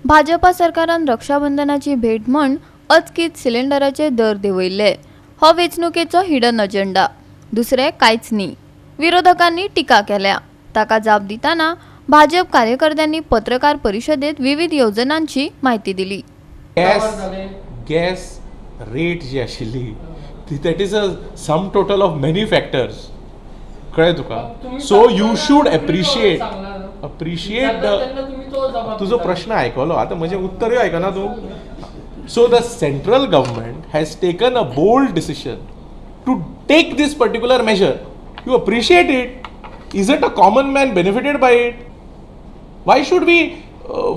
भाजपा सरकारान रक्षाबंधनाची भेट म्हण अचकीत सिलिंडराचे दर देंवयल्ले. हो वेंचणुकेचो हिडन अजेंडा, दुसरें कांयच न्ही. विरोधकांनी टिका केल्या. ताका जाप दितना भाजप कार्यकर्त्यांनी पत्रकार परिशदेत विविध योजनांची म्हायती दिली. गॅस रेट जी आशिल्ली ती that is a sum total of many factors, कळ्ळें तुका? So you should appreciate appreciate the तुजो प्रश्न आयकलो, आतां म्हजें उत्तरूय आयकना तूं. So the central government has taken a bold decision to take this particular measure. You appreciate it. Is it a common man benefited by it? Why should we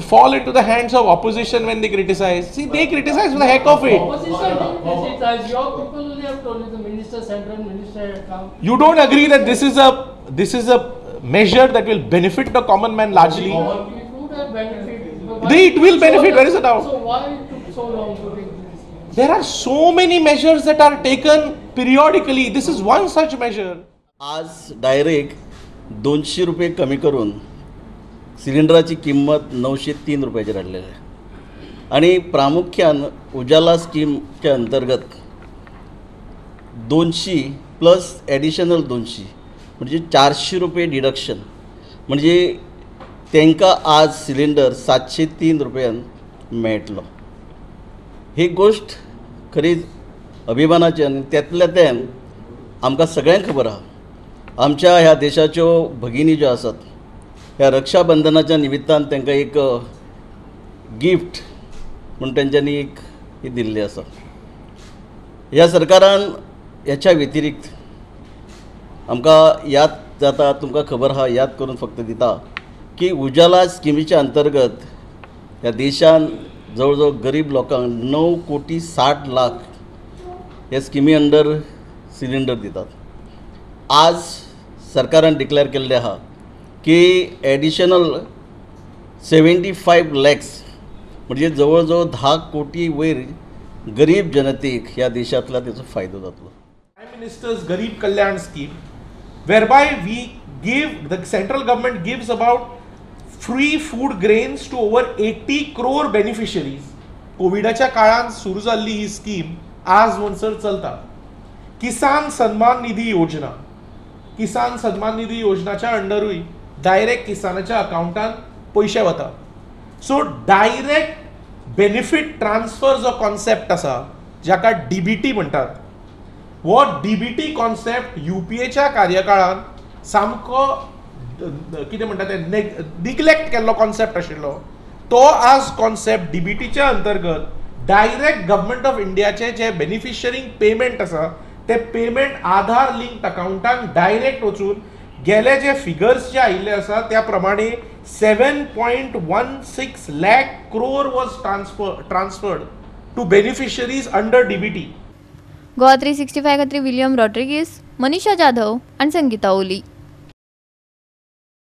fall into the hands of opposition when they criticize? See, they criticize for the heck of it. Opposition didn't criticize. Your people only have told you, the minister, central minister had come. You don't agree that this is a measure that will benefit the common man largely? It would have benefited. It will benefit, where is the doubt? So why it took so long to take this? There are so many measures that are taken periodically. This is one such measure. आज direct 200 रुपये कमी करून सिलिंडराची किंमत 903 रुपयाचेर हाडलेली आहे. आणि प्रामुख्यान उजाला स्कीमच्या अंतर्गत 200 प्लस एडिशनल 200 म्हणजे 400 रुपये डिडक्शन, म्हणजे तांकां आज सिलिंडर 703 रुपयान मेळटलो. ही गोश्ट खरीच अभिमानाची आनी त्यातल्या त्यान आमकां सगळ्यांक खबर आहा, आमच्या ह्या देशाच्यो भगिनी ज्यो आसात ह्या रक्षाबंधनाच्या निमित्तान तांकां एक गिफ्ट म्हूण तेंच्यांनी एक ही दिल्ली आसा. ह्या सरकारान ह्याच्या व्यतिरिक्त आमकां याद जाता, तुमकां खबर आहा, याद करून फक्त दिता की उजाला स्किमीच्या अंतर्गत ह्या देशान जवळ जवळ गरीब लोकांक 9,60,00,000 ह्या स्किमी अंडर सिलिंडर दितात. आज सरकारान डिक्लेअर केल्लें आहा की एडिशनल 75 लॅक्स म्हणजे जवळ जवळ 10 कोटी वयर गरीब जनतेक ह्या देशांतला तेचो फायदो जातलो. Prime Minister's Garib Kalyan scheme, whereby we give, the central government gives about free food grains to over 80 crore beneficiaries. कोविडाच्या काळात सुरू जाल्ली ही स्कीम आज म्हणसर चलता. किसान सन्मान निधी योजना, किसान सन्मान निधी योजनाच्या अंडरूय डायरेक्ट किसानाच्या अकाउंटान पयशे वता. सो डायरेक्ट बेनिफीट ट्रान्सफर जो कॉन्सेप्ट आसा, जाका डीबीटी म्हणटात, हो डीबीटी कॉन्सेप्ट युपीएच्या कार्यकाळान सामको कितें म्हणटा ते निग्लेक्ट केल्लो कॉन्सेप्ट आशिल्लो. तो आज कॉन्सेप्ट डीबीटीच्या अंतर्गत डायरेक्ट गव्हर्मेंट ऑफ इंडियाचे जे बेनिफिशरींक पेमेंट आसा ते पेमेंट आधार लिंक्ड अकाउंटान डायरेक्ट वचून गेले जे फिगर्स जे आयिल्ले आसा त्या प्रमाणे 7.16 lakh crore was transferred to beneficiaries under DBT. Goa 365 खातीर विलियम रॉड्रिगीस, मनीषा जाधव आनी संगीता ओली.